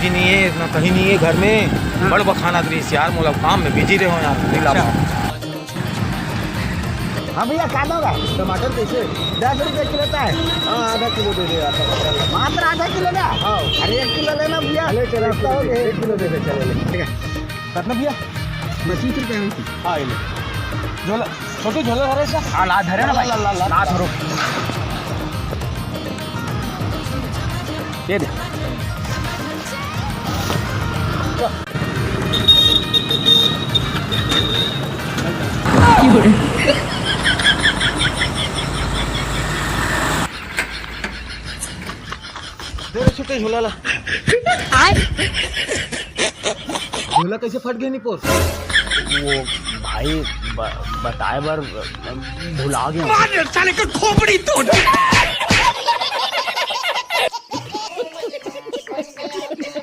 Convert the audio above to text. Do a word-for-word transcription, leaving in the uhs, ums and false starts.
नहीं है, ना कहीं नहीं है घर में। हाँ। बड़ बखाना दृश्य यार, मोला काम में बिजी रहे हो यार, नहीं ला अच्छा। पाऊँ। हाँ भैया, का दाम हे? टमाटर कैसे? दस रुपये किलो का है। हाँ, आधा किलो दे दे यार, टमाटर। मात्र आधा किलो ना? हाँ। अरे, एक किलो लेना भैया। चले, चले, सस्ता हो गया। एक किलो दे दे, चले, ले। ठीक है। कितना भैया? पच्चीस रुपये है। हाँ, ये ले। झोला, छोटू झोला धरे सा? हाँ, ला धरे ना भाई। ला, ला, ला, ला। ला धरो। ये दे। दे रे छोटे झोला ला। झोला कैसे फट गया निपोर? वो भाई ब-, बताए बर भुला गया। मार साले का खोपड़ी तोड़।